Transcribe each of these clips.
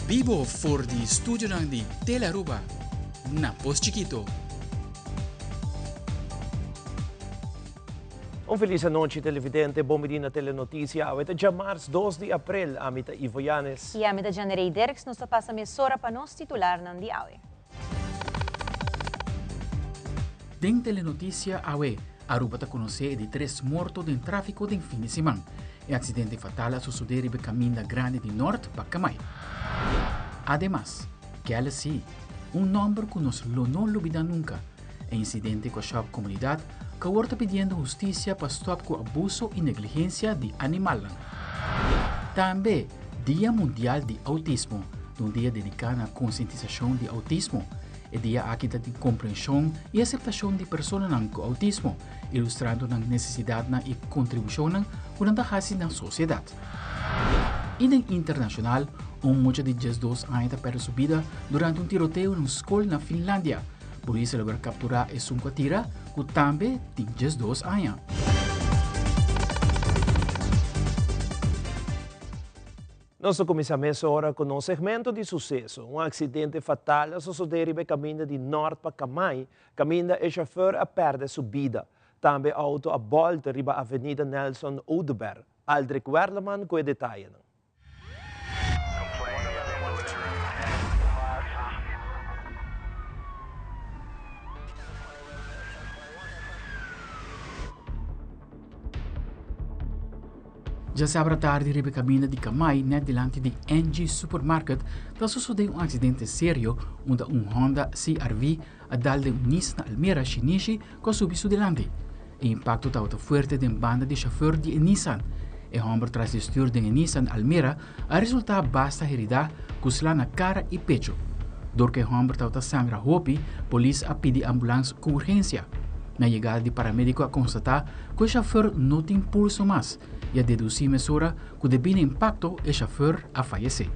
Bibo for di studionan di Telearuba na Pos Chikito. Un felis anochi televidente, bon bini na Telenoticia. Awe ta djamars dos di april, ami ta Ivo Yanes. I ami ta Jannerey Dirks, nos ta pasa mesora pa nos titularnan di awe. Den Telenoticia awe, Aruba ta konosé e di tres morto den tráfiko den fin di siman. E aksidente fatal a sosodé riba e kaminda grandi di Nort pa Kamay. Ademas, Galaxy, un nòmber ku nos lo no lubidá nunka. E insidente ku a shòk komunidat ku awor ta pidiendo hustisia pa stòp ku abuso i negligensia di animalnan. Tambe, Dia Mundial di Outismo ta un dia dediká na konsientisashon di outismo. E dia aki ta di komprenshon i aseptashon di personanan ku outismo, ilustrando nan nesesidatnan i kontribushonnan ku nan ta hasi na sosiedat. I den internashonal, un mucha di diesdos aña ta pèrdè su bida durante un tiroteo na un skol na Finlandia. Polis a logra kapturá esun ku a tira, ku tambe tin 12 aña. Nos ta kuminsá mesora ku nos segmento di suseso. Un aksidente fatal a sosodé riba e kaminda di Nort pa Kamai, kaminda e shofèr a pèrdè su bida. Tambe outo a bòlta riba Avenida Nelson Oduber. Aldrich Werleman ku e detayenan. Djasabra tardi riba e kaminda di Kamai nèt dilanti di NG Supermarket ta sosodé un aksidente serio unda un Honda CRV a dal den un Nissan Almera shinishi ku a subi su dilanti. E impakto tabata fuerte den banda di shofèr di e Nissan. E hòmber tras di stür den e Nissan Almera a resultá basta heridá ku sla na kara i pecho. Dor ku e hòmber tabata sangra hopi, polis a pidi ambulans ku urgensia. Na yegada di paramediko a konstatá ku e shofèr no tin pulso mas i a dedusí mesora ku debí na impakto e shofèr a fayesé.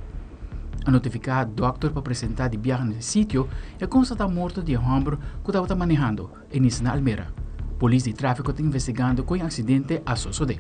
A notifiká dòkter pa presentá di biaha na e sitio i a konstatá morto di e hòmber ku tabata manehando e Nissan Almera. Polis di tráfiko ta investigando kon e aksidente a sosodé.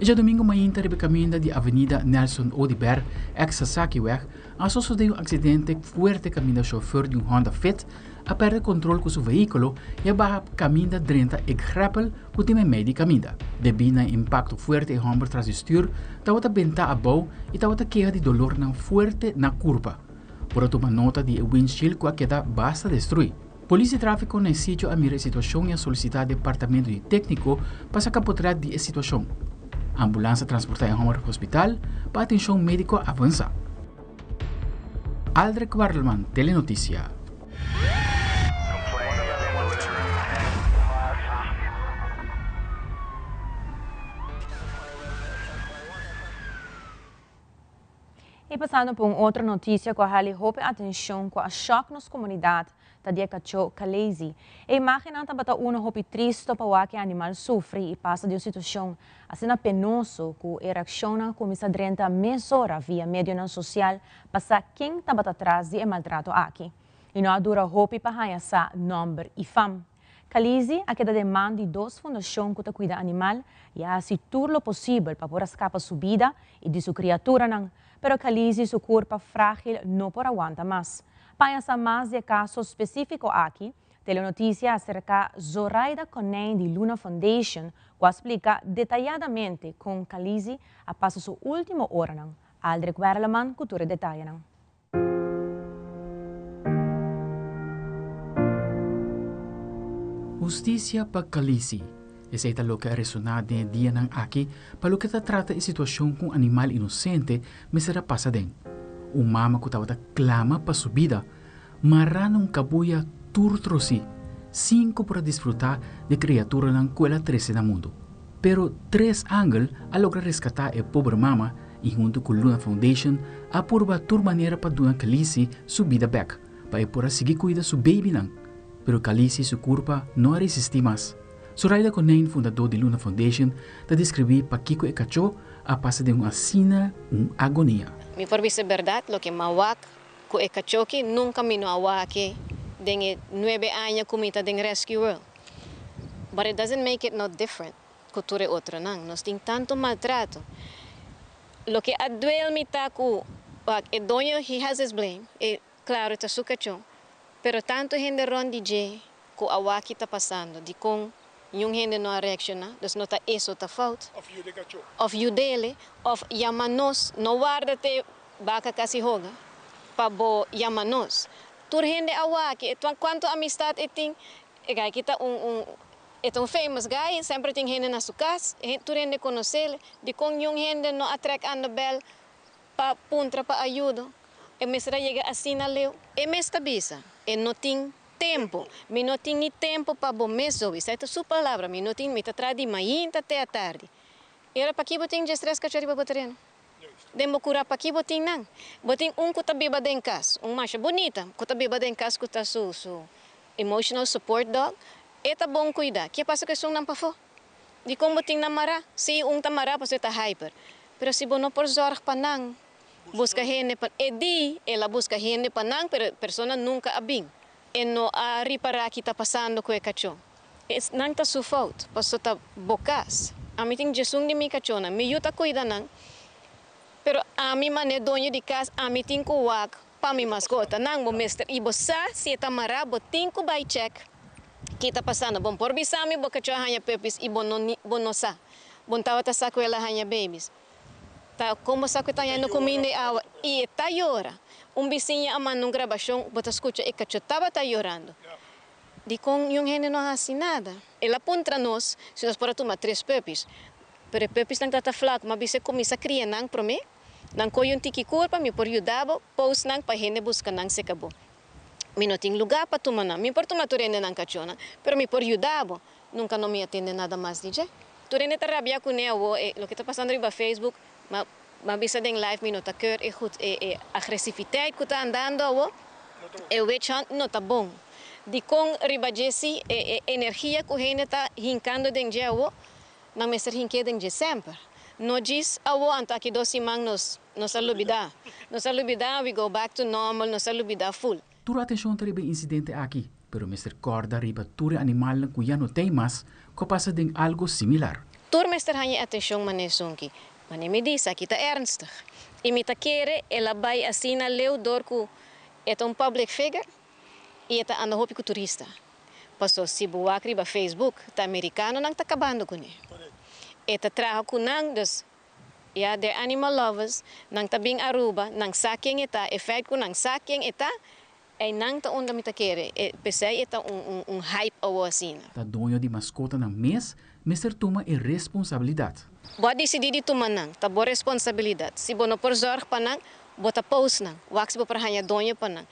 E djadumingu mainta riba e kaminda di Avenida Nelson Oduber, ex Sasakiweg, a sosodé un aksidente fuerte kaminda shofùr di un Honda Fit a pèrdè kontrol ku su vehíkulo i a baha kaminda drenta e grèpel ku tin meimei di kaminda. Debí na e impakto fuerte e hòmber tras di stür tabata bentá abou i tabata keha di dolornan fuerte na kurpa. Por a tuma nota di e windshield ku a keda basta destruí. Polis di tráfiko na e sitio a mira e situashon i a solisitá departamento di tékniko pa saka potrèt di e situashon. Ambulans a transportá e hòmber hospital pa atenshon médiko avansá. Aldrich Wardelman, Telenoticia. Y pasando pa un otro noticia cu a hali hopi atencion cu a shock nos comunidad ta di e cacho Khaleesi. E imagennan tabata uno hopi tristo pa wak e animal sufri y pasa di un situacion asina penoso cu e reaccionnan a cuminsa drenta mesora via medionan social pa sa ken tabata tras di e maltrato aki. Y no a dura hopi pa haya sa nomber y fam. Khaleesi a keda den man di dos fundashon ku ta kuida animal i a hasi tur lo posibel pa por a skapa su bida i di su kriaturanan, pero Khaleesi su kurpa frágil no por a wanta mas. Pa haña sa mas di e kaso spesífiko aki, Telenoticia a aserká Zoraida Konijn di Luna Foundation ku a splika detayadamente kon Khaleesi a pasa su último oranan. Aldrich Werleman ku tur e detayenan. Hustisia pa Khaleesi. Esei ta loke a resoná den e dianan aki pa loke ta trata e situashon ku un animal inosente mester a pasa den. Un mama ku tabata klama pa su bida, mará na un kabuya tur trosí, sin ku por a disfrutá di kriaturanan ku el a trese na mundu. Pero tres angel a logra reskatá e pober mama i huntu ku Luna Foundation a purba tur manera pa duna Khaleesi su bida bèk pa e por a sigui kuida su babynan. Pero Khaleesi su kurpa no a resistí mas. Zoraida Konijn, fundadó di Luna Foundation, ta deskribí pakiko e kachó a pasa den un asina un agonia. Mi por bisa bèrdat, loke m'a wak ku e kachó ki nunka mi no a wak den e nuebe aña ku mi ta den Rescue World. But it doesn't make it no different ku tur e otronan. Nos tin tantu maltrato. Loke a duel mi ta ku wak e doño he has his blame, e klaro ta su kachó, pero tantu hende rònt di dje ku a wak ki ta pasando, dikon niun hende no a reakshoná? Dus no ta eso ta fout. Òf yuda e kachó. Òf yud'ele, òf yama nos, no warda te baka kasi hoga pa bo yama nos. Tur hende a wak e, kuantu amistat e tin, E guy ki ta un un e ta un famous guy, semper tin hende na su cas, tur hende conocel, dicon niun hende no a trek aan de bel pa puntra pa ayudo? E mester a yega asina leu? E mes ta bisa, e no tin tempo, mi no tin ni tempo pa bo mes zoe, esai ta su palabra, mi no tin, mi ta traha di mainta te atardi. E ora paki bo tin djestres cacho riba bo tereno? Den bo cura paki bo tin nan? Bo tin un cu ta biba den cas, un masha bunita cu ta biba den cas cu ta su su Emotional support dog, e ta bon cuida. Ke pasa cu esunnan pafo? Dicon bo tin nan mara? Si, un ta mara pasobra e ta hyper. Pero si bo no por zorg pa nan, busca hende pa. E di el a busca hende pa nan, pero e persona nunca a bin. E no a ripara ki ta pasando cu e cacho. Nan ta su fout, pasobra ta bo cas. Ami tin djesun di mi cachonan. Mi yu ta cuida nan, pero ami mane doño di cas, ami tin cu wak Pa mi mascota nan bo mester y bo sa si e ta mara bo tin cu bay check ki ta pasando bon por bisa mi bo cacho a haña puppies y bo no ni bo no sa bon tabata sa cu el a haña babies ta con bo sa cu e ta hañando cuminda y awa y e ta yora un bisiña a manda un grabacion bo ta scucha e cacho tabata yorando dicon yun hende no a haci nada el a puntra nos si nos por a tuma tres puppies pero e puppies nan tabata flaco mi a bisa cuminsa cria nan prome. Nan koy un tiki kurpa, mi por yuda bo, post nan pa hende buska nan seka bo. Mi no tin lugá pa tuma nan. Mi por tuma tur hende nan kachónan, pero mi por yuda bo. Nunka no mi a tende nada mas di dje. Tur hende ta rabia kuné awo, e loke ta pasando riba Facebook, ma ma bisa den live mi no ta keur e goed e e agresiviteit ku ta andando awo, e witch hunt no ta bon. Dikon riba dje si e e energia ku hende ta hinkando den dje awo, Nan mester hink'é den dje semper. No djis awo anto aki dos siman nos nos a lubidá. Nos a lubidá, we go back to normal, nos a lubidá full. Tur atenshon ta riba e insidente aki, pero mester kòrda riba tur e animalnan ku ya no t'ei mas ku a pasa den algu similar. Tur mester haña e atenshon manera esunki. Manera mi di, esaki ta ernstig. I mi ta kere el a bai asina leu dor ku e ta un public figure i e ta anda hopi ku turista. Paso si bo wak riba Facebook ta americanonan ta cabando cune. E ta traha cu nan dus ya they're animal lovers nan ta bin Aruba nan sa ken e ta e feit cu nan sa ken e ta ey nan ta unda mi ta kere e pesey e ta un un hype awo asina. Ta doño di mascotanan mes mester tuma e responsabilidad. Bo a dicidi di tuma nan, ta bo responsabilidad. Si bo no por zorg pa nan, bo ta post nan. Wak si bo por haña doño pa nan.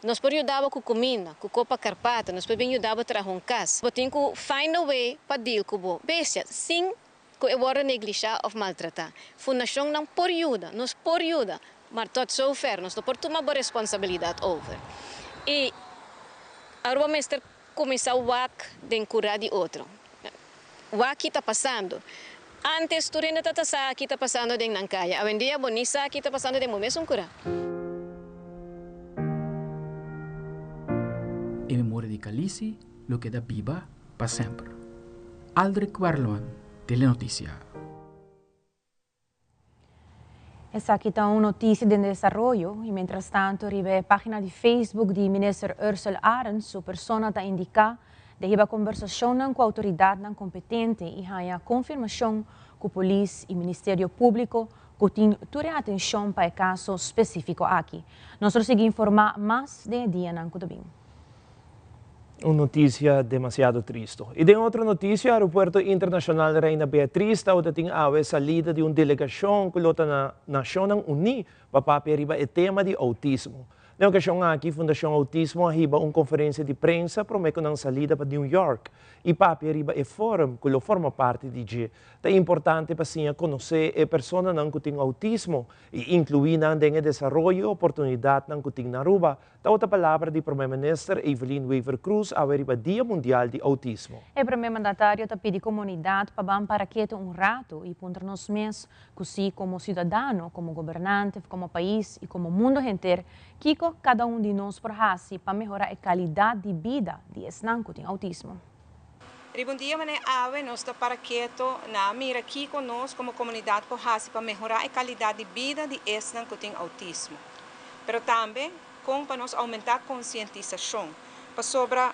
Nos por yuda bo ku kuminda, ku kopa karpata, nos por bin yuda bo traha un kas. Bo tin ku find a way pa deal ku bo bestia sin ku e wòrdu neglishá òf maltratá. Fundashonnan por yuda, nos por yuda, maar tot zover, nos no por tuma bo responsabilidat over. I Aruba mester kuminsá wak den kurá di otro. Wak ki ta pasando. Antes tur hende ta ta sa ki ta pasando den nan kaya. Awendia bo ni sa ki ta pasando den bo mesun kurá. E memoria di Khaleesi lo keda biba pa semper. Aldrich Werleman, Telenoticia. Esaki ta un noticia den desaroyo y mientrastanto riba e pagina di Facebook di Minister Ursell Arends su persona ta indica di hiba conversacionnan cu autoridadnan competente y haña confirmacion cu polis y Ministerio Publico cu tin tur e atencion pa e caso specifico aki. Nos lo sigui informa mas den e dianan cu ta bin. Un noticia demasiado tristo. Y den otro noticia, Aeropuerto Internacional Reina Beatriz tabata tin awe salida di un delegacion cu lo ta na Nacionnan Uní pa papia riba e tema di autismo. Den ocasion aki, Fundacion Autismo a hiba un conferencia di prensa prome cu nan salida pa New York y papia riba e forum cu lo forma parti di dje. Ta importante pa siña conoce e personanan cu tin autismo y inclui nan den e desaroyo y oportunidadnan cu tin na Aruba Tabata palabra di Prome Minister Evelyn Wever-Croes awe riba Dia Mundial di Autismo. E prome mandatario ta pidi comunidad pa ban para keto un rato y puntra nos mes cu si como ciudadano, como gobernante, como pais y como mundo henter, kico cada un di nos por haci pa mehora e calidad di bida di esnan cu tin autismo. Riba un dia manera awe nos ta para keto na mira kico nos como comunidad por haci pa mehora e calidad di bida di esnan cu tin autismo. Pero tambe con pa nos aumenta concientisacion pasobra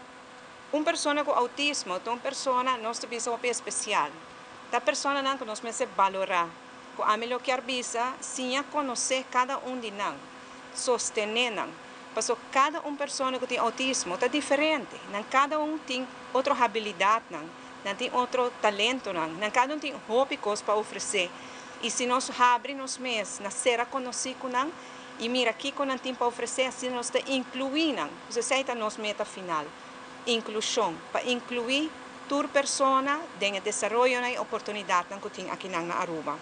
un persona cu autismo ta un persona, nos ta bisa, hopi especial. Ta personanan cu nos mester balora. Cu ami lo kier bisa, siña conoce cada un di nan, sostene nan. Paso cada un persona cu tin autismo ta diferente. Nan cada un tin otro habilidadnan, nan tin otro talentonan, nan cada un tin hopi cos pa ofrece. Y si nos habri nos mes na cera conoci cu nan y mira kico nan tin pa ofrece, asina nos ta inclui nan. Esey ta nos meta final. Inclusion. Pa inclui tur persona den desaroyo y oportunidad cu tin aki na Aruba.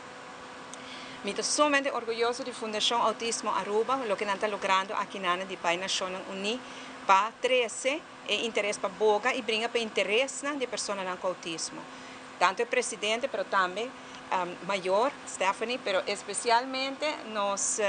Mi ta sumamente orguyoso di Fundacion Autismo Aruba, loke nan ta logrando aki na di pais Nacionnan Uni, pa trece e interes pa boga y bringa pa interes di persona cu autismo. Tanto e presidente, pero tambe mayor Stephanie, pero especialmente nos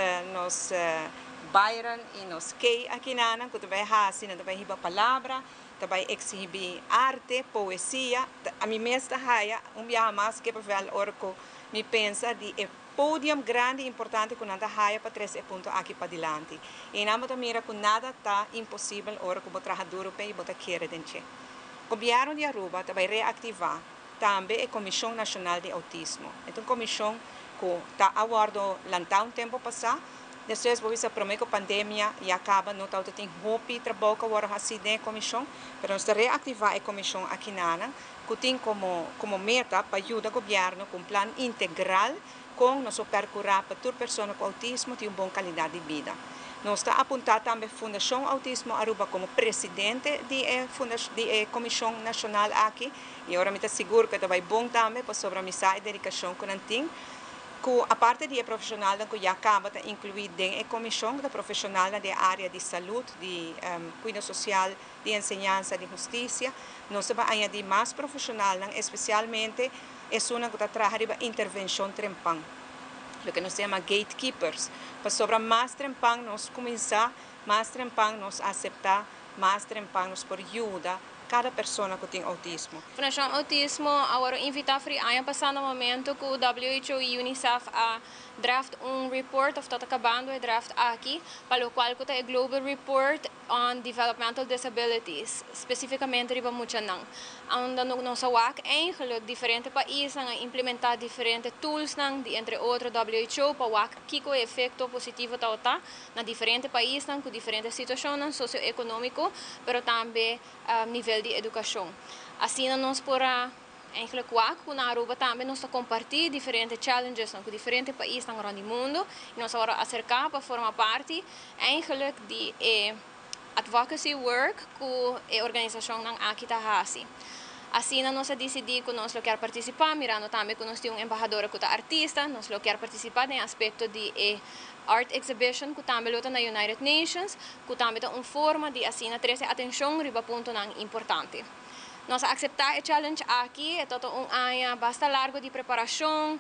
Byron y nos Kay aki nan, cu tambe hasi, tambe hiba palabra, tambe exhibi arte, poesia. Ami mes ta haya un biaha mas cu wel ora cu mi pensa di e podium grandi y importante cu nan ta haya pa trece e punto aki pa dilanti. Y nan ta mira cu nada ta imposibel ora cu bo traha duro pe y bo ta kere den dje. Gobierno di Aruba tambe reactiva tambe e Comision Nacional di Autismo. Anto, comision cu ta a wordo lanta un tempo pasa, despues bo bisa prome cu pandemia a caba, no ta tin hopi trabou cu awor haci den comision, pero nos ta reactiva e comision aki nan, cu tin como meta pa yuda gobierno cu un plan integral con nos percura pa tur persona cu autismo tin un bon calidad di bida. Nos ta apunta tambe Fundacion Autismo Aruba como presidente di e Comision Nacional aki, y awor mi ta sigur cu ta bon tambe pasobra mi sa e dedicacion cu nan tin, cu aparte di profesional cu ya caba ta inclui den e comision, di profesional di area di salud, di cuido social, di enseñansa, di husticia, nos ta bay añadi mas profesional, especialmente esunnan cu ta traha intervencion trempan, loke nos yama gatekeepers. Pasobra mas trempan nos cuminsa, mas trempan nos acepta, mas trempan nos por yuda cada persona cu tin autismo. Fundacion Autismo awor invita for di aña pasa, momento cu WHO y UNICEF a draft un report of ta cabando e draft aki, pa locual cu e Global Report on Developmental Disabilities, specificamente riba muchanan. Unda nos a wak eigenlijk diferente paisnan a implementa diferente tools nan, di entre otro WHO, pa wak kico efecto positivo ta na diferente paisnan cu diferente situacion socioeconomico, pero tambe nivel di educacion. Asina nos por eigenlijk wak cu na Aruba tambe nos ta comparti diferente challenges cu diferente paisnan rond mundo y nos awor a acerca pa forma parti eigenlijk di e advocacy work cu e organisacion nan aki ta hasi. Asina nos a dicidi cu nos kier participa, mirando tambe cu nos tin un embahador cu ta artista, nos kier participa den aspecto di e art exhibition cu tambe ta na United Nations, cu tambe ta un forma di asina trece atencion riba puntonan importante. Nos a acepta e challenge aki, e ta un aña basta largo di preparacion,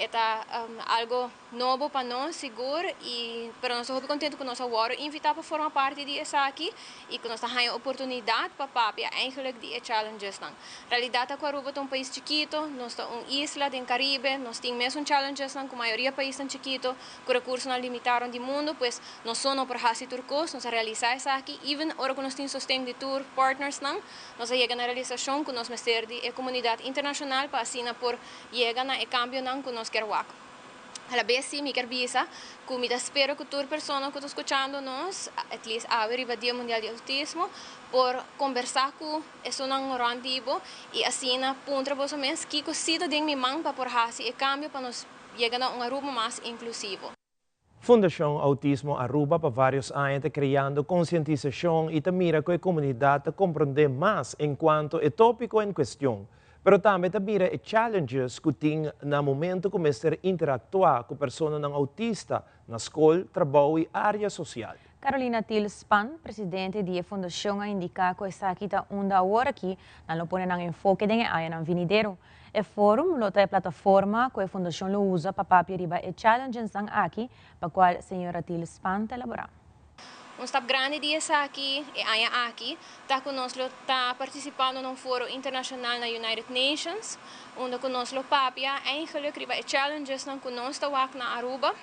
ta algo nobo pa nos, sigur, y pero nos ta contento cu nos a wordo invita pa forma parti di esaki y cu nos ta haya oportunidad pa papia eigenlijk di e challenges nan. Realidad ta cu Aruba ta un pais chikito, nos ta un isla den Caribe, nos tin mesun challenges nan cu mayoria pais tan chikito, cu recursonan limita di mundo, pues nos no por hasi tur cos. Nos a realisa esaki, even ora cu nos tin sosten di tur partners nan, nos a yega na realisacion cu nos mester di e comunidad internacional pa asina por yega na e cambio nan cu nos kier wak. A la vez, si, mi kier bisa, cu mi ta spera cu tur persona cu ta scuchando nos, at least awe riba Dia Mundial di Autismo, por combersa cu esunnan rond di bo y asina puntra bo mes kico si ta den mi man pa por hasi e cambio pa nos yega na un Aruba mas inclusivo. Fundacion Autismo Aruba pa varios aña ta creando concientisacion y ta mira cu e comunidad ta comprende mas en cuanto e topico en cuestion. Pero tambe ta mira e challenges cu tin na momento cu mester interactua cu personanan autista na scol, trabou y area social. Carolina Tilspan, presidente di e fundacion, a indica cu esaki ta unda awor aki nan lo pone nan enfoke den aña venidero. E forum lo ta e plataforma cu e fundacion lo usa pa papia riba e challenges aki, pa cual señora Tilspan ta elabora. Un stap grandi di esaki e aña aki ta cu nos lo ta participando na un foro internacional na United Nations, unda cu nos lo papia eigenlijk riba e challengesnan cu nos ta wak na Aruba,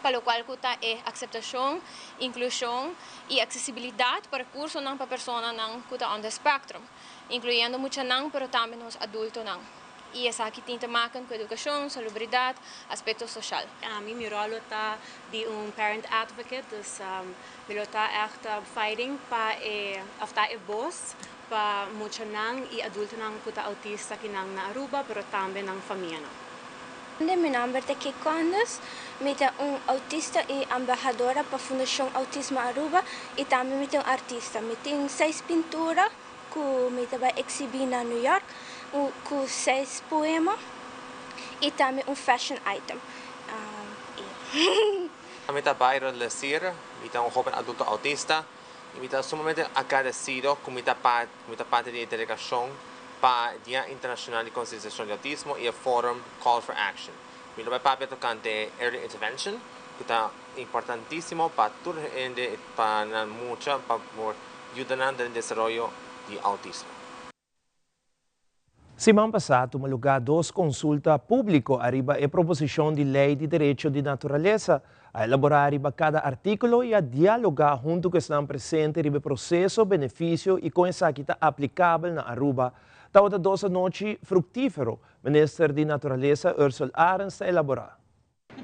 pa locual cu ta e aceptacion, inclusion y accesibilidad pa recursonan pa personanan cu ta on the spectrum, incluyendo muchanan pero tambe nos adultonan. Y esaki tin te maken cu educacion, salubridad, aspecto social. Ami, mi rol lo ta di un parent advocate, dus mi lo ta echt fighting pa e, of ta e voz pa muchanan y adultonan cu ta autista akinan na Aruba, pero tambe nan famianan. Mi nomber ta Kik Condes, mi ta un autista y embahadora pa Fundacion Autismo Aruba y tambe mi ta un artista. Mi tin seis pintura cu mi ta bay exhibi na New York, cu seis poema y tambe un fashion item. Mi ta Byron Lesir, mi ta un hoben adulto autista y mi ta sumamente agradecido cu mi ta parte di e delegacion pa Dia Internacional di Concientisacion di Autismo y e Forum Call for Action. Mi lo bay papia tocante Early Intervention, cu ta importantisimo pa tur hende, pa nan mucha, pa yuda nan den desaroyo di autismo. Siman pasa a tuma luga dos consulta publico ariba e proposicion di ley di derecho di naturalesa. A elabora ariba cada articulo y a dialoga hunto cu esnan presente riba e proceso, beneficio y con esaki ta aplicabel na Aruba. Tabata dos anochi fructifero, Minister di Naturalesa Ursell Arends ta elabora.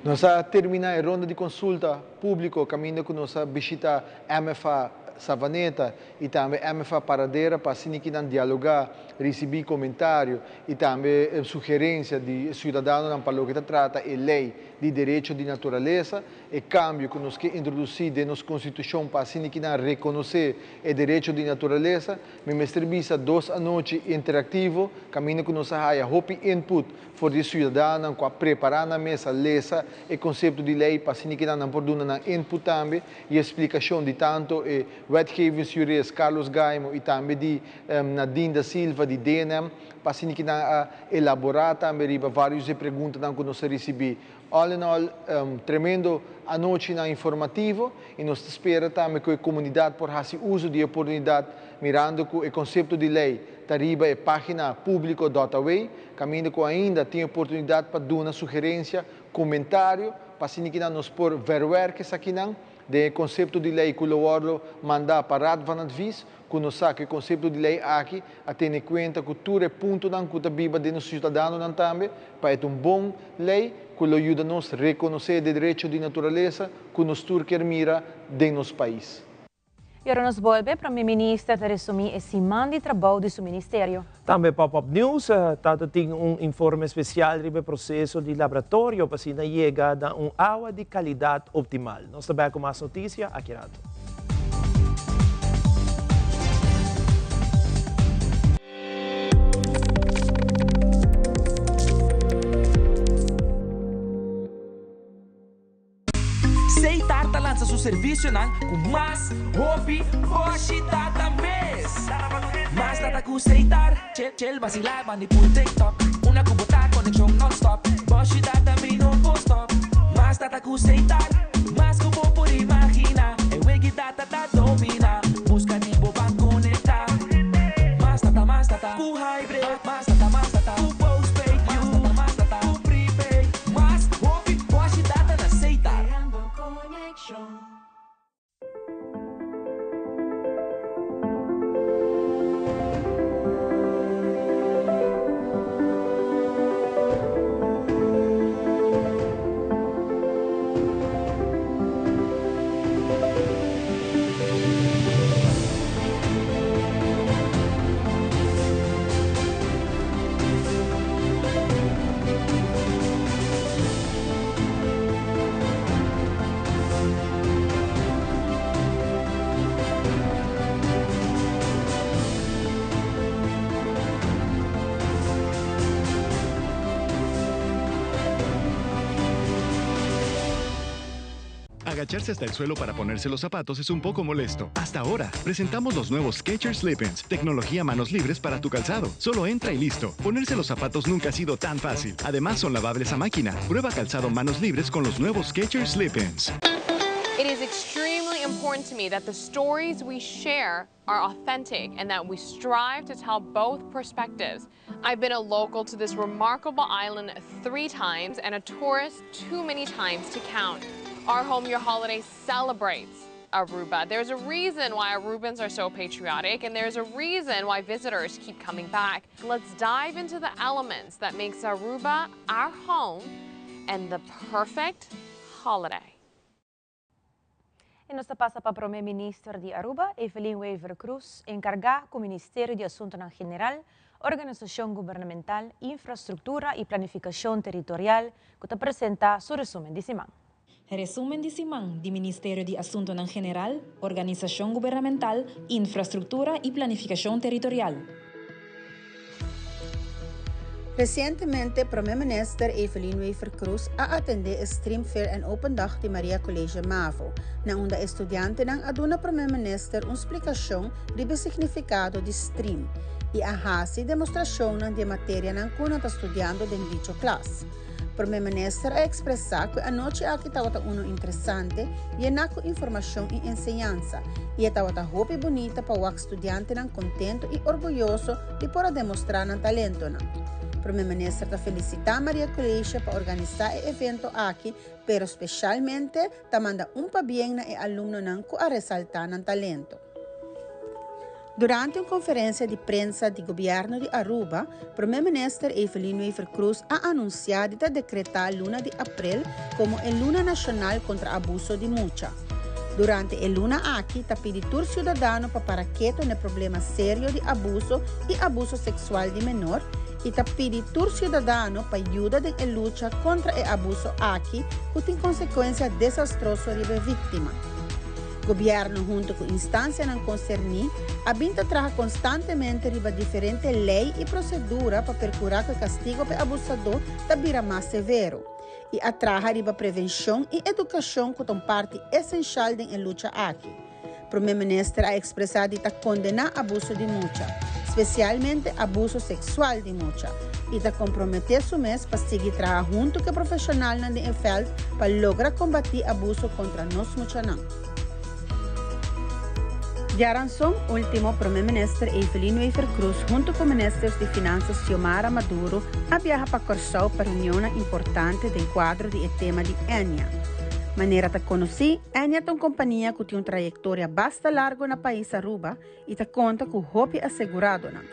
Nos a termina e ronda di consulta publico caminda cu nos a bishita MFA Savaneta y tambe MFA Paradera pa asina kinan dialoga, ricibi comentario y tambe sugerencia di ciudadanonan pa loke ta trata e ley di derecho di naturalesa, e cambio cu nos ke introduci den nos constitucion pa asina kinan reconoce e derecho di naturalesa. Mi mester bisa dos anochi interactivo caminda cu nos a haya hopi input For di e siudadanonan ku a prepará nan mes a lesa e konsepto di lei pa asina kinan nan por duna nan input tambe i e splikashon di tanto e wetgevingsjurist Carlos Gaimo i tambe di Nadine da Silva di DNM pa asina kinan a elaborá tambe riba vários di e preguntanan ku nos a risibí. All in all, tremendo anochinan informativo i nos ta spera tambe ku e komunidat por hasi uso di e oportunidat mirando ku e konsepto di lei ta riba e página públiko dot away, kaminda ku ainda tin oportunidat pa duna sugerensia, komentario, pa asina kinan nos por verwerk esakinan den e konsepto di lei ku lo wòrdu mandá pa Raad van Advies, ku nos sa ku e konsepto di lei aki a tene kuenta ku tur e puntonan ku ta biba den nos siudadanonan tambe, pa e ta un bon lei ku lo yuda nos rekonosé e derecho di naturalesa ku nos tur kier mira den nos pais. Y ora nos bolbe, Prome Minister ta resumi e siman di trabou di su ministerio. Tambe Pop Up News ta ta tin un informe special riba e proceso di laboratorio pa asina yega na un awa di calidad optimal. Nos ta bek cu mas noticia aki rato. Seitar ta lansa su servisionan ku mas hopi boshi data mes. Mas data ku Seitar, chel chel basilá bandi pul TikTok. Una ku bo ta konekshon nònstòp, boshi data mi no por stòp. Mas data ku Seitar, mas ku bo por imaginá. E wegi data ta dominá, buska di bo ban konektá. Mas data, mas data ku hybrid, mas data, mas data ku postpaid. Mas data, mas data ku prepaid. Mas hopi boshi data na Seitar. Agacharse hasta el suelo para ponerse los zapatos es un poco molesto. Hasta ahora, presentamos los nuevos Skechers Slip-ins, tecnología manos libres para tu calzado. Solo entra y listo. Ponerse los zapatos nunca ha sido tan fácil. Además, son lavables a máquina. Prueba calzado manos libres con los nuevos Skechers Slip-ins. It is extremely important to me that the stories we share are authentic and that we strive to tell both perspectives. I've been a local to this remarkable island three times and a tourist too many times to count. Our Home Your Holiday celebrates Aruba. There's a reason why Arubans are so patriotic and there's a reason why visitors keep coming back. Let's dive into the elements that makes Aruba our home and the perfect holiday. Y nos ta pasa pa Prome Minister di Aruba, Evelyn Wever-Croes, encarga cu Ministerio di Asuntonan General, Organisacion Gubernamental, Infrastructura y Planificacion Territorial, cu ta presenta su resumen di siman. Resumen di siman di Ministerio di Asuntonan General, Organisacion Gubernamental, Infrastructura y Planificacion Territorial. Recientemente, Prome Minister Evelyn Wever-Croes a atende e Stream Fair en Open Dag di Maria College Mavo, na unda studiantenan a duna Prome Minister un splicacion di significado di stream y a haci demostracion di materianan cu nan ta studiando den dicho klas. Prome Minister a expresa cu e anochi aki tabata uno interesante y cu informacion y enseñansa y tabata hopi bunita pa e studiantenan contento y orguyoso di por demostra nan talento. Prome Minister ta felicita Maria College pa organisa e evento aki, pero specialmente ta manda un pabien na e alumnonan cu a resalta nan talento. Durante un conferencia di prensa di gobierno di Aruba, Prome Minister Evelyn Wever-Croes a anuncia di decreta luna di april como e luna nacional contra abuso di mucha. Durante e luna aki, ta pidi tur ciudadano pa para keto na problema serio di abuso y abuso sexual di menor y ta pidi tur ciudadano pa yuda den lucha contra e abuso aki, cu tin consecuencia desastroso riba victima. Gobierno hunto cu instancianan concerni a bin ta traha constantemente riba diferente ley y procedura pa percura cu e castigo pa abusador ta bira mas severo y a traha riba prevencion y educacion cu ta un parti esencial den e lucha aki. Prome Minister a expresa di ta condena abuso di mucha, specialmente abuso sexual di mucha, y ta compromete su mes pa sigui traha hunto cu profesionalnan den veld pa logra combati abuso contra nos muchanan. Diaranson ultimo, Prome Minister Evelyn Wever-Croes hunto cu Minister di Finansa Xiomara Maduro a biaha pa Corsou pa reunion importante den cuadro di tema di Ennia. Manera ta conoci, Ennia ta un compania cu tin un trayectoria basta largo na pais Aruba y ta conta cu hopi aseguradonan.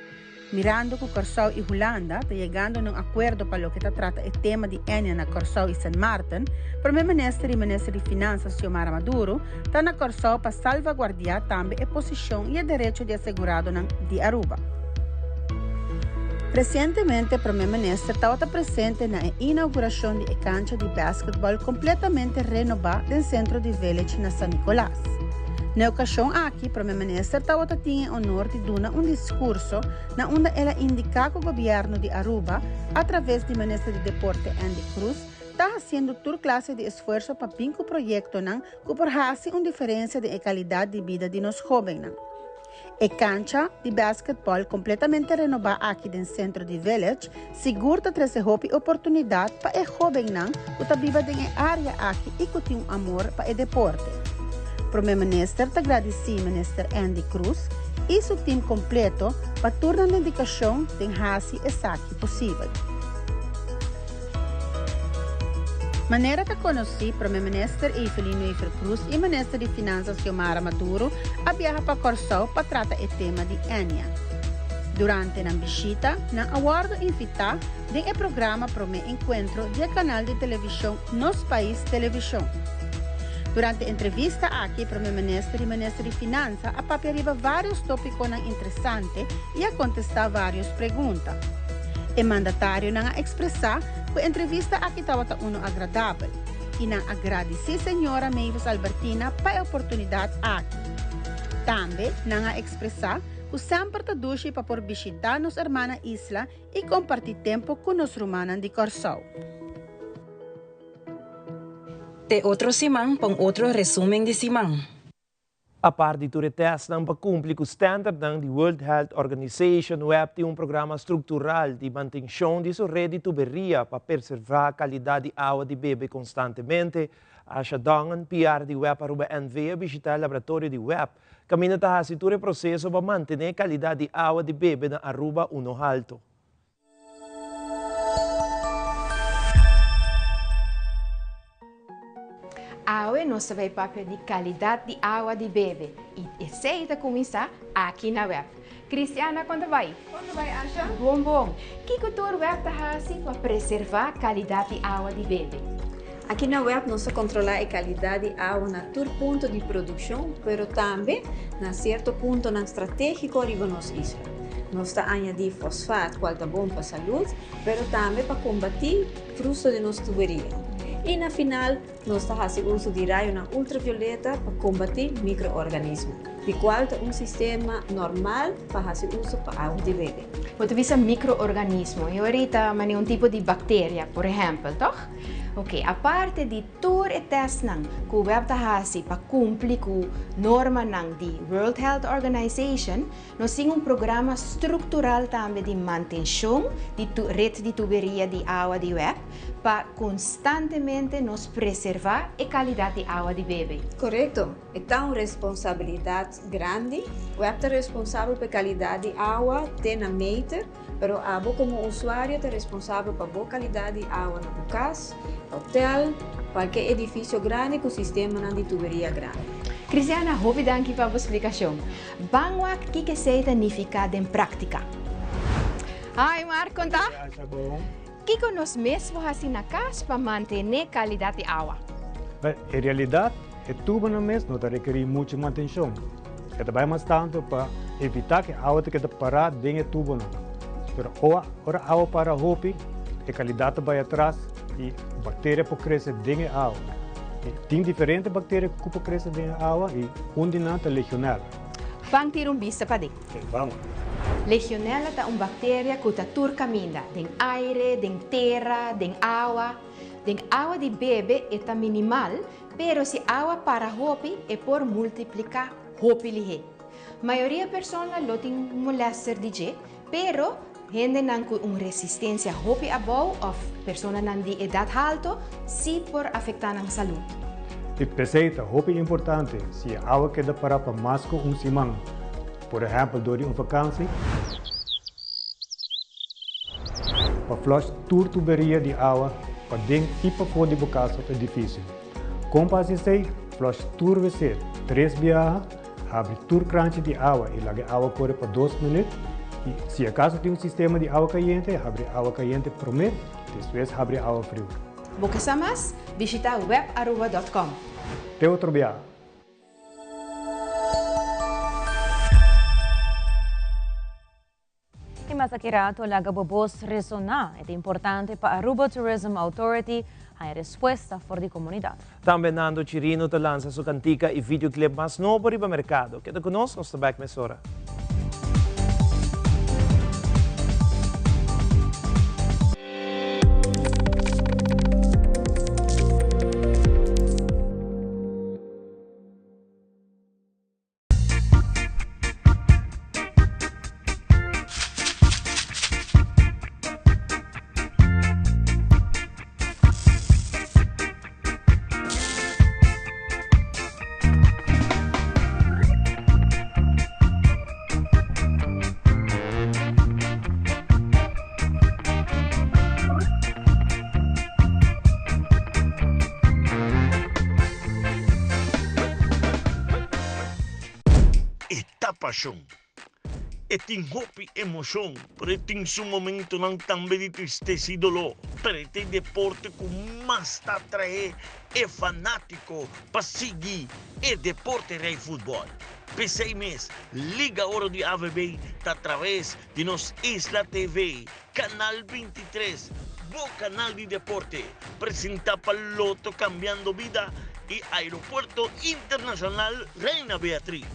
Mirando cu Corsou y Hulanda ta yegando na un acuerdo pa loke ta trata e tema di Ennia na Corsou y St. Maarten, Prome Minister y Minister di Finansa Xiomara Maduro ta na Corsou pa salvaguardia tambe e posicion y e derecho di aseguradonan di Aruba. Recientemente, Prome Minister tabata presente na inauguracion di cancha di basketball completamente renoba den centro di Village na San Nicolas. Na e ocasion aki, Prome Minister tabata tin e honor di duna un discurso na unda el a indica cu gobierno di Aruba, a traves di Minister di Deporte Endy Croes, ta haciendo tur clase di esfuerso pa bin cu proyectonan cu por haci un diferencia den calidad di bida di nos hobennan. E cancha di basketball completamente renoba aki den centro di Village, sigur ta trece hopi oportunidad pa e hobennan cu ta biba den e area aki y cu tin un amor pa e deporte. Prome Minister ta gradici Minister Endy Croes y su team completo pa tur nan dedicacion den haci esaki posibel. Manera ta conoci, Prome Minister Evelyn Wever-Croes y Minister di Finansa Xiomara Maduro a biaha pa Corsou pa trata e tema di Ennia. Durante e bishita, nan a wordo invita den e programa Prome Encuentro di canal di television Nos Pais Television. Durante e entrevista aki, Prome Minister y Minister di Finansa a papia riba varios topico interesante y a contesta varios pregunta. E mandatarionan a expresa cu e entrevista aki tabata uno agradabel y nan a gradici señora Mavis Albertina pa e oportunidad aki. Tambe nan a expresa cu semper ta dushi pa por bishita nos hermana isla y comparti tempo cu nos rumannan di Corsou. Te otro siman pa otro resumen di siman. Apart di tur e tèstnan pa kumpli ku standardnan di World Health Organization, web tin un programa struktural di mantenshon di su red di tuberia pa perservá kalidat di awa di bebe konstantemente. Asha Dongen, PR di web Aruba NV a bishitá e laboratorio di web, kaminda ta hasi tur e proseso pa mantené kalidat di awa di bebe na Aruba uno halto. Awe nos ta bay papia di calidad di awa di bebe y esey ta cuminsa aki na web. Cristiana, con ta bay? Con ta bay, Asha? Bon, bon. Kico tur web ta haci pa preserva calidad di awa di bebe? Aki na web nos ta controla e calidad di awa na tur punto di produccion, pero tambe na cierto puntonan strategico riba nos isla. Nos ta añadí fosfaat kual ta bon pa salud, pero tambe pa kombatí frusto den nos tuberia. I na final nos ta hasi uso di rayonan ultravioleta pa kombatí mikroorganismo, di kual ta un sistema normal pa hasi uso pa awa di bebe. Bo ta bisa mikroorganismo, i ora ta manera un tipo di bakteria, por ehèmpel, tòg? Oke, aparte di Tur e testnan ku web ta hasi pa kumpli ku normanan di World Health Organization, nos tin un programa struktural tambe di mantenshon di ret di tuberia di awa di web pa konstantemente nos preservá e kalidat di awa di bebe. Korekto, e ta un responsabilidat grandi. Web ta responsabel pa e kalidat di awa te na meter. Pero abo komo usuario ta responsabel pa bo kalidat di awa na bo kas, hotel, kualke edifisio grandi ku sistemanan di tuberia grandi. Cristiana, hopi danki pa bo splikashon. Ban wak kiko esei ta nifiká den práktika. Hi Mark, kon ta? Kiko nos mes por hasi na kas pa mantené kalidat di awa? Bèl, en realidat e tubonan mes no ta rekerí muchu mantenshon. E ta bai mas tantu pa evitá ku e awa ta keda pará den e tubonan. Pero ora awa para hopi, e kalidat ta bai atras i bakteria por krese den e awa. I tin diferente bakteria ku por krese den e awa i un di nan ta legionèla. Ban tira un bista pa den. Ok, vamos. Legionella ta un bacteria cu ta tur caminda, den aire, den tera, den awa. Den awa di bebe e ta minimal, pero si awa para hopi e por multiplica hopi lihe. Mayoria persona lo tin molester di dje, pero hendenan cu un resistencia hopi abou of personanan di edad halto si por afecta nan salud. Y p'esey ta hopi importante si e awa keda para pa mas cu un siman. Por ehèmpel dor di un vakansi, pa flush tur tuberia di awa paden i pafó di bo kas òf edifisio. Kon pa hasi esei? Flush tur wc tres biaha, habri tur kranchi di awa i laga e awa kore pa dos minüt. I si akaso tin un sistema di awa kayente, habri awa kayente promé, despues habri awa friu. Bo ke sa mas? Bishita webaruba dòt kòm. Te otro biaha! Y mas aki rato laga bo bos resona. E ta importante pa Aruba Tourism Authority haña respuesta for di comunidad. Tambe Nando Chirino ta lansa su cantica y videoclip mas nobo riba mercado. Keda cu nos, nos ta back mesora. E ta pashon. E tin hopi emoshon, pero e tin su momentonan tambe di tristesa i doló. Pero e ta e deporte ku mas ta atraé e fanátiko pa sigui e deporte rei futbòl. P'esei mes, Liga Oro di AVB ta atraves di nos Isla TV, Canal 23, bo canal di deporte, presenta pa Lotto Cambiando Bida y Aeropuerto Internacional Reina Beatriz.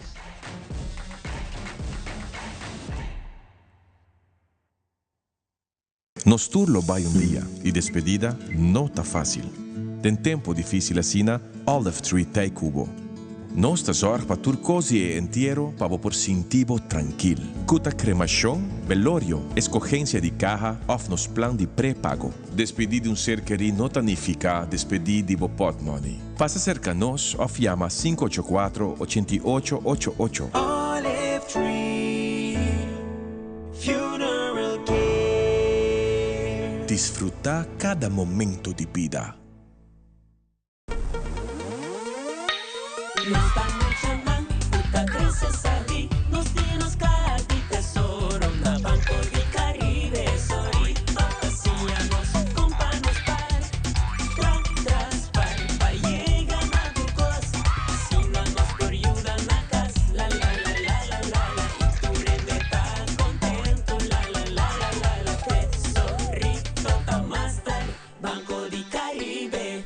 Nos tur lo bai un dia y despedida no ta facil. Den tempo dificil asina, Olive Tree t'ey cu bo. Nos ta zòrg pa tur kos di e entiero pa bo por sinti bo trankil. Ku ta kremashon, belorio, eskogensia di kaha òf nos plan di prepago. Despedí di un ser kerí no ta nifiká despedí di bo pòtmòni. Pasa serka nos òf yama 584 88 88. Olive Tree Funeral Care. Disfrutá kada momento di bida. Nos ta muchanan ku ta krese sabí, nos tin nos kaha di tesoro na Banco di Caribe. Sorry pa siña nos kon pa nos par, tra tras par pa yega na tur kos. Asina nos por yuda na kas, la la la la la la la i tur hende ta kontentu, la la la la la la. Tesorito ta master, Banco di Caribe.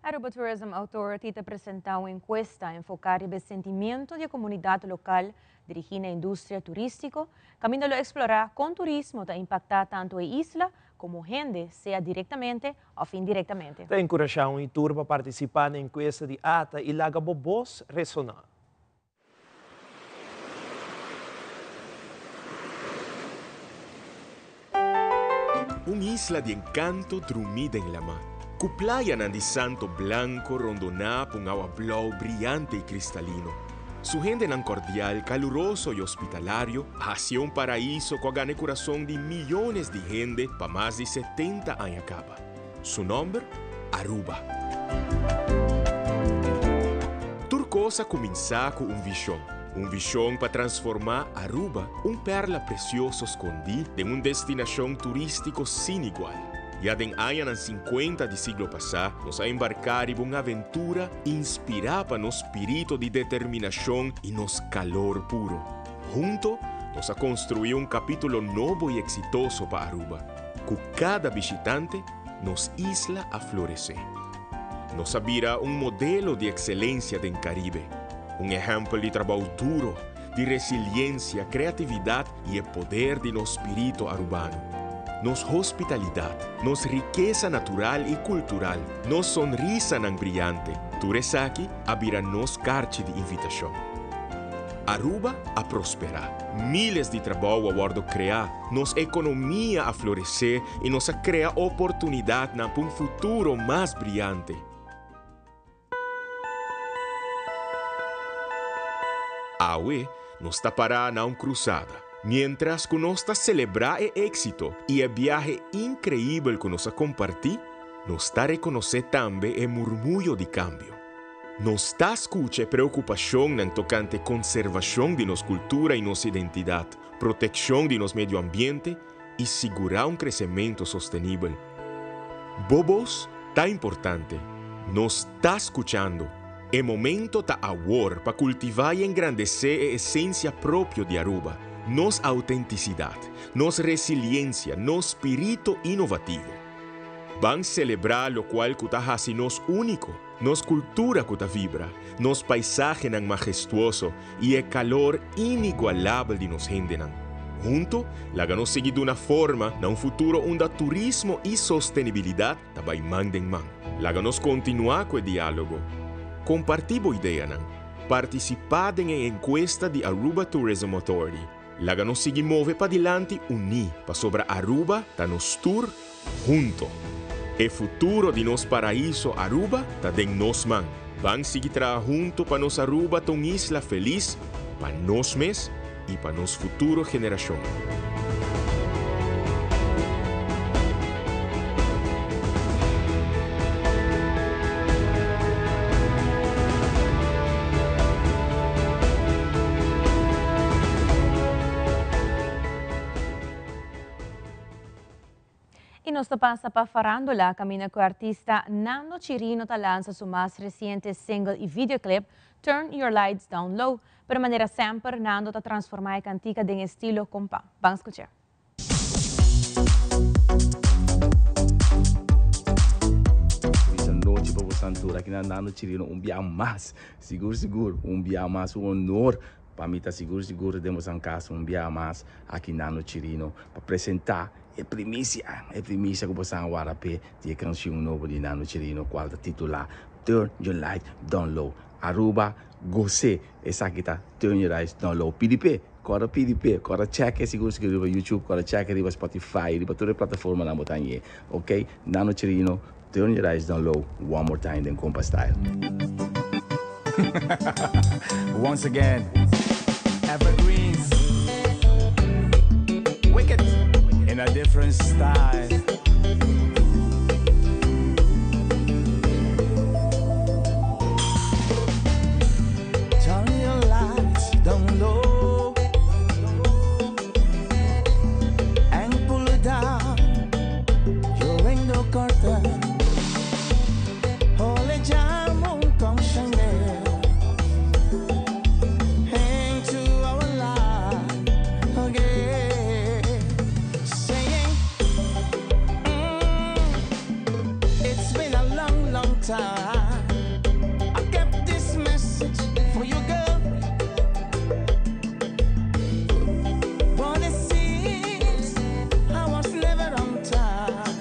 Aruba Tourism Authority ta presenta un encuesta enfoca riba e sentimiento di e comunidad local dirigi na industria turistico, caminda lo explora con turismo ta impacta tanto e isla como hende, sea directamente of indirectamente. Ta encurasha un y tur pa participa na encuesta di ata y laga bo bos resona. Un isla di encanto drumí den lamá, cu playanan di santo blanco rondoná pa un awa blou briyante y cristalino. Su hendenan cordial, caluroso y hospitalario a hacié un paraíso cu a gana e curason di miyones di hende pa mas di setenta aña caba. Su nomber? Aruba. Tur cos a cuminsa cu un vision. Un vision pa transforma Aruba, un perla precioso scondi, den un destinacion turistico sin igual. Ya den añanan cincuenta di siglo pasa, nos a embarca riba un aventura inspira pa nos spirito di determinacion y nos calor puro. Hunto, nos a construi un capitulo nobo y exitoso pa Aruba. Ku kada bishitante, nos isla a floresé. Nos a bira un modelo di ekselensia den Karibe, un ehèmpel di trabou duro, di resiliensia, kreatividat i e poder di nos spiritu arubano. Nos hospitalidat, nos rikesa natural i kultural, nos sonrisanan briante, tur esaki a bira nos karchi di invitashon. Aruba a prosperá. Miles di trabou a wòrdu kreá, nos ekonomia a floresé i nos a krea oportunidatnan pa un futuro mas briante. Awe nos ta pará na un krusada. Miéntras ku nos ta selebrá e éksito i e biahe inkreibel ku nos a kompartí, nos ta rekonosé tambe e murmuyo di kambio. Nos ta skucha e preokupashonnan tokante konservashon di nos kultura i nos identidat, protekshon di nos medio ambiente i sigurá un kresementu sostenibel. Bo bos ta importante. Nos ta skuchando. E momento ta awor pa kultivá i engrandesé e esensia propio di Aruba, nos autentisidat, nos resiliensia, nos spirito inovativo. Ban selebrá lokual ku ta hasi nos úniko. Nos kultura ku ta vibra, nos paisahenan mahestuoso i e kalor inigualabel di nos hendenan. Hunto, laga nos sigui duna forma na un futuro unda turismo i sostenibilidat ta bai man den man. Laga nos kontinuá ku e diálogo. Kompartí bo ideanan. Partisipá den e enkuesta di Aruba Tourism Authority. Laga nos sigui move padilanti uní, pasobra Aruba ta nos tur Hunto. E futuro di nos paraiso Aruba ta den nos man. Ban sigui traha hunto pa nos Aruba ta un isla felis pa nos mes y pa nos futuro generacion. Y nos ta pasa pa farandula caminda cu artista Nando Chirino ta lansa su mas reciente single y videoclip Turn Your Lights Down Low. Pero manera semper Nando ta transforma e cantica den estilo compa. Ban scucha. Feliz nochi pa boso tur aki na Nando Chirino un bia mas sigur sigur un bia mas un honor Pa mi ta sigur sigur den bosan cas un bia mas aki Nando Chirino pa presenta e primicia, e primicia cu bosan a warda p'e di e cancion nobo di Nando Chirino cual ta titula. Turn Your Light Down Low. Aruba, gos'é! Esaki ta Turn Your Lights Down Low. Pidi p'e! Kòrda pidi p'e! Kòrda chèk'e sigur sigur riba YouTube, kòrda chèk'e riba Spotify, riba tur e plataformanan bo ta hañ'é. Ok, Nando Chirino, Turn Your Lights Down Low, one more time den Kompa Style. Once again, Evergreens, Wicked in a different style. Turn your lights down low and pull down your window curtain. Holy jam won't come shining into our life again. Saying, it's been a long, long time. I kept this message for you, girl. But it seems I was never on time.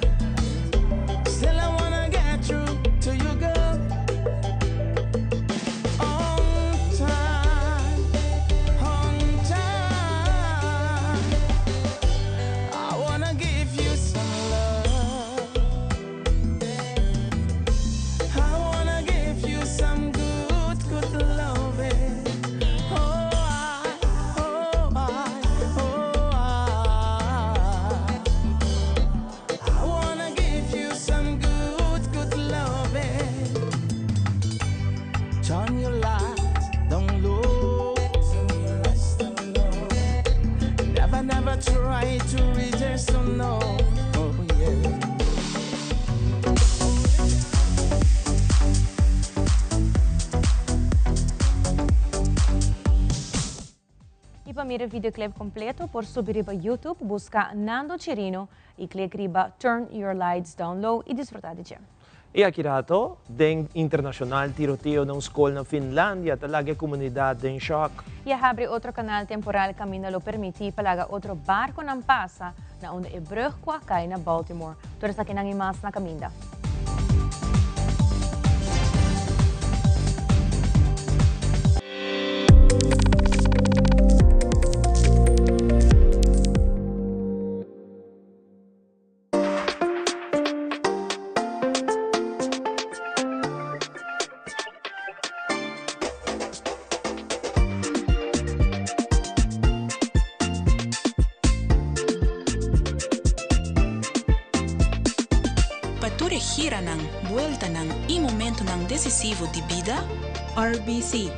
Still, I wanna get through to you, girl. On time, on time. I wanna give you some love. I wanna give you some good, good loving. Oh, I, oh, I, oh, I. I wanna give you some good, good loving. Turn your lights down low. Never, never try to resist, oh no. Oh yeah. Y pa mira e videoclip completo por subi riba YouTube, busca Nando Chirino y click riba Turn Your Lights Down Low y disfruta di dje. Y aki rato, den internacional tiroteo na un scol na Finlandia ta laga e comunidad den shock. Y a habri otro canal temporal caminda lo permiti pa laga otro barconan pasa na unda e brug cu a cay na Baltimore. Tur esakinan y mas na caminda. Pa tur e giranan, bueltanan i momentonan desisivo di bida, RBC.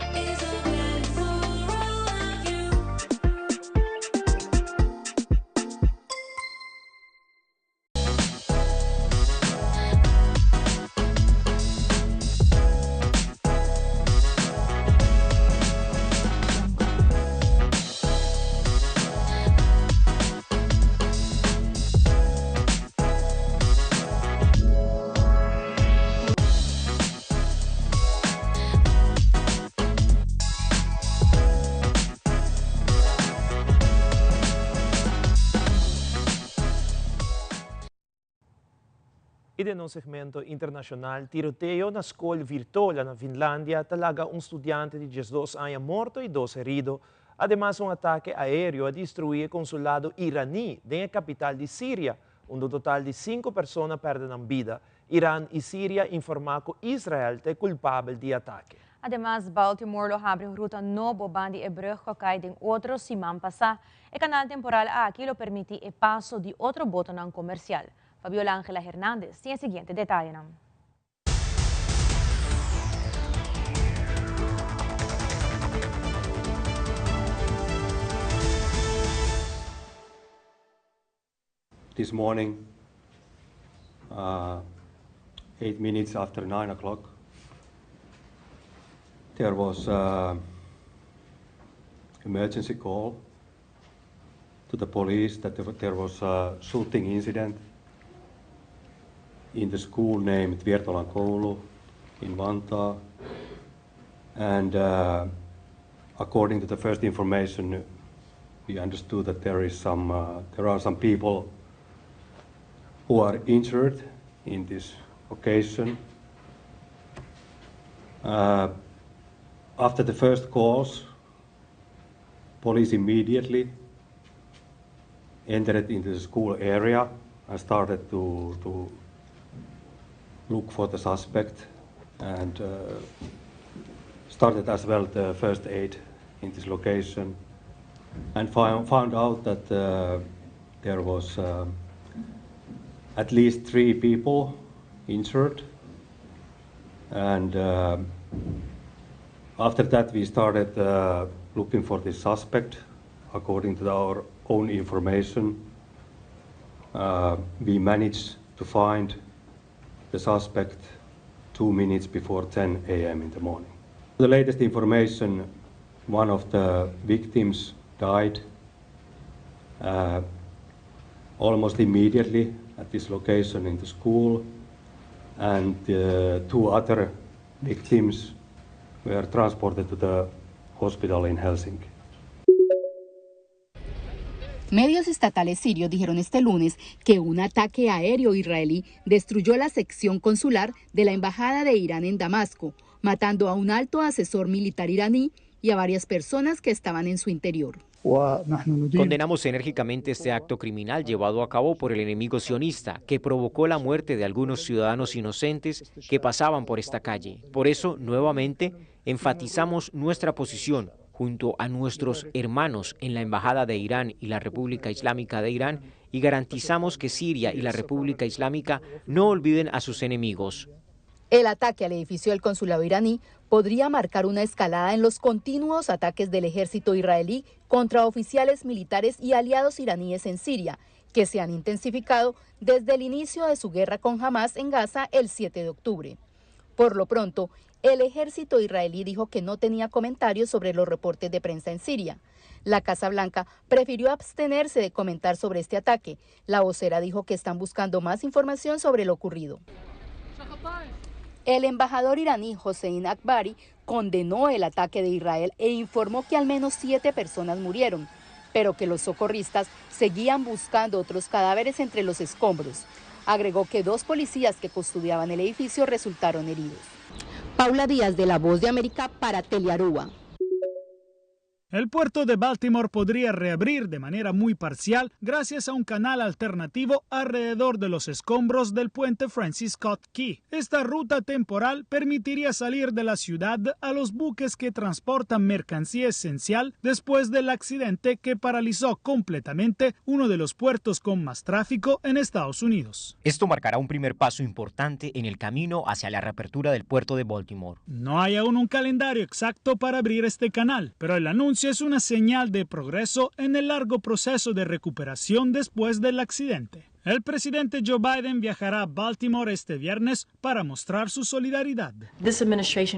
I den nos segmento internashonal, tiroteo na skol Virtola na Finlandia ta laga un studiante di diesdos aña morto i dos herido. Ademas un atake aéreo a destruí e konsulado iraní den e kapital di Siria, unda un total di sinku persona pèrdè nan bida. Iran i Siria informá ku Israel ta e kulpabel di atake. Ademas, Baltimore lo habri un ruta nobo bandi e brug ku a kai den otro siman pasá. E kanal temporal aki lo permití e paso di otro botonan komersial. Fabiola Angela Hernandez tin e siguiente detayenan. This morning, uh, eight minutes after nine o'clock, there was an emergency call to the police that there was a shooting incident in the school named Viertolan Koulu in Vantaa. And uh, according to the first information, we understood that there is some uh, there are some people who are injured in this occasion. After the first calls, police immediately entered into the school area and started to, to look for the suspect and started as well the first aid in this location and found out that there was at least three people injured. And after that, we started looking for the suspect. According to our own information, we managed to find the suspect 2 minutes before 10 a.m. in the morning. The latest information, one of the victims died almost immediately at this location in the school, and two other victims were transported to the hospital in Helsinki. Medios estatales sirios dijeron este lunes que un ataque aéreo israelí destruyó la sección consular de la embajada de Irán en Damasco, matando a un alto asesor militar iraní y a varias personas que estaban en su interior. Condenamos enérgicamente este acto criminal llevado a cabo por el enemigo sionista, que provocó la muerte de algunos ciudadanos inocentes que pasaban por esta calle. Por eso, nuevamente, enfatizamos nuestra posición junto a nuestros hermanos en la Embajada de Irán y la República Islámica de Irán y garantizamos que Siria y la República Islámica no olviden a sus enemigos. El ataque al edificio del consulado iraní podría marcar una escalada en los continuos ataques del ejército israelí contra oficiales militares y aliados iraníes en Siria, que se han intensificado desde el inicio de su guerra con Hamas en Gaza el 7 de octubre. Por lo pronto, el ejército israelí dijo que no tenía comentarios sobre los reportes de prensa en Siria. La Casa Blanca prefirió abstenerse de comentar sobre este ataque. La vocera dijo que están buscando más información sobre lo ocurrido. El embajador iraní Hossein Akbari condenó el ataque de Israel e informó que al menos siete personas murieron, pero que los socorristas seguían buscando otros cadáveres entre los escombros. Agregó que dos policías que custodiaban el edificio resultaron heridos. Paula Díaz, de La Voz de América, para Telearuba. El puerto de Baltimore podría reabrir de manera muy parcial gracias a un canal alternativo alrededor de los escombros del puente Francis Scott Key. Esta ruta temporal permitiría salir de la ciudad a los buques que transportan mercancía esencial después del accidente que paralizó completamente uno de los puertos con más tráfico en Estados Unidos. Esto marcará un primer paso importante en el camino hacia la reapertura del puerto de Baltimore. No hay aún un calendario exacto para abrir este canal, pero el anuncio es una señal de progreso en el largo proceso de recuperación después del accidente. El presidente Joe Biden viajará a Baltimore este viernes para mostrar su solidaridad.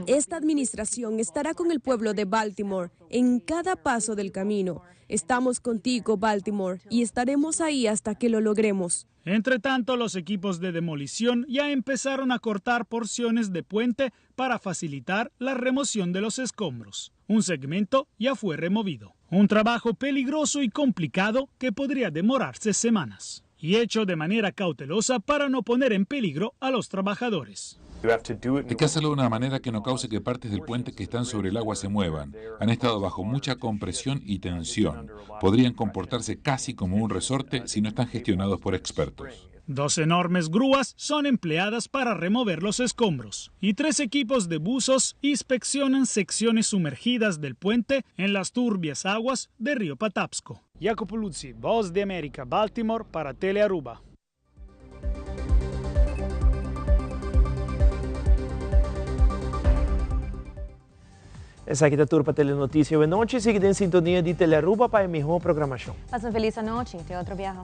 Esta administración estará con el pueblo de Baltimore en cada paso del camino. Estamos contigo, Baltimore, y estaremos ahí hasta que lo logremos. Entre tanto, los equipos de demolición ya empezaron a cortar porciones de puente para facilitar la remoción de los escombros. Un segmento ya fue removido. Un trabajo peligroso y complicado que podría demorarse semanas. Y hecho de manera cautelosa para no poner en peligro a los trabajadores. Hay que hacerlo de una manera que no cause que partes del puente que están sobre el agua se muevan. Han estado bajo mucha compresión y tensión. Podrían comportarse casi como un resorte si no están gestionados por expertos. Dos enormes grúas son empleadas para remover los escombros y tres equipos de buzos inspeccionan secciones sumergidas del puente en las turbias aguas del río Patapsco. Jacopo Luzzi, Voz de América, Baltimore, para Telearuba. Esaki ta tur pa Telenoticia. Bon nochi, sigui den sintonia di Telearuba pa e miho programacion. Pasa un feliz anochi. Te otro biaha.